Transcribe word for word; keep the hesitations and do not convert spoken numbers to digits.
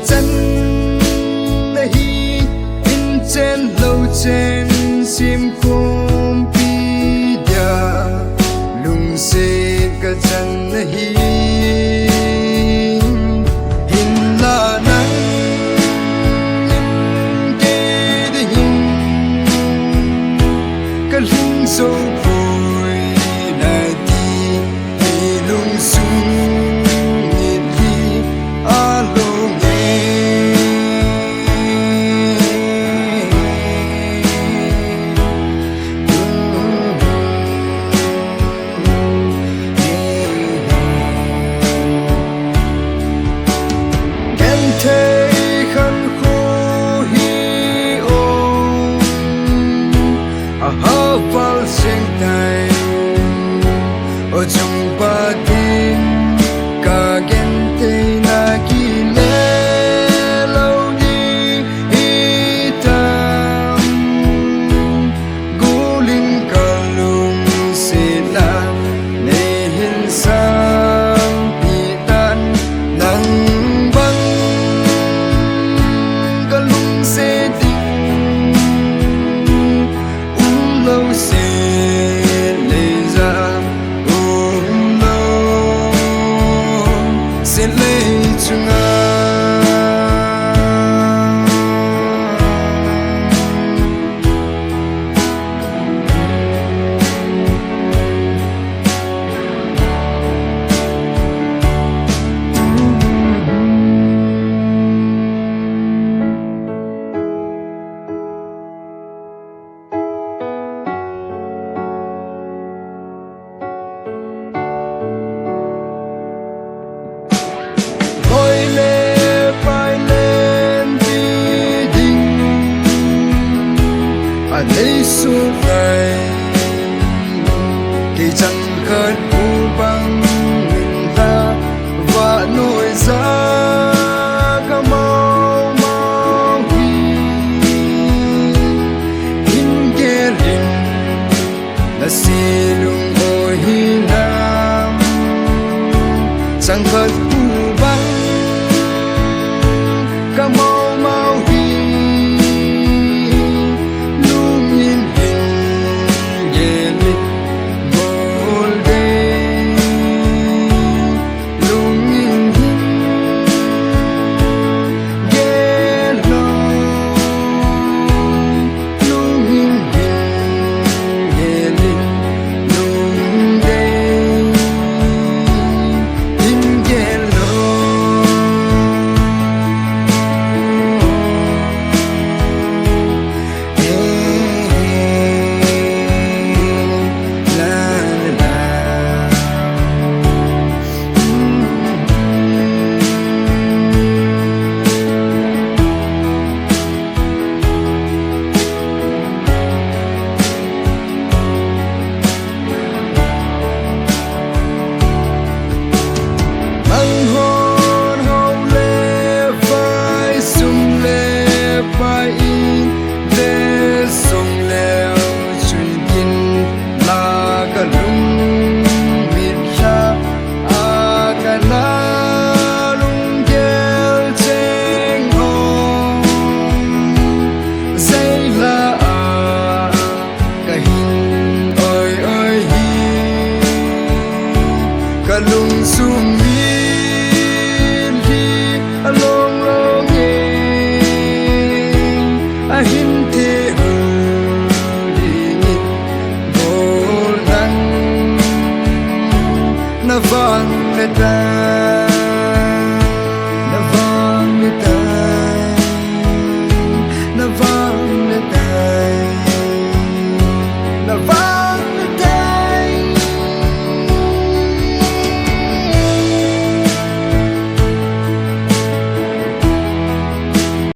Chan nahi, in chen lou chen sim khompi dia, lungset ka chan nahi. Hinla nang in kei dingin ka lhung jou poi nati, hi lungsung in hi alung e. Genthei khankho hi o, a haval seng tai. O chung Pathen, ka gentheina kile lou ding hitam. Gulin ka lungsetna nei hin sangpi tan, nang bang ka lungset ding um lou se lei ja, um lou se lei chunga. Hoi le pai len ti ding a nei suk ngai. Kei chang khat bu bang min ta va noi za ka mau mau hi. Hin gelin na si lung oi hinam, chang khat bu bang ka mau mau hi. Lungin hin gelin bol de, lungin hin gelin. Manghon hou le vai, sum le pai in ve song leu chun kin la ka lung mit hla a ka na lung gel cheng hong zei la a ka hin oi oi hi. Ka lungsung min hi a long long e, a hin the hu dingin bol nang na vang le ta.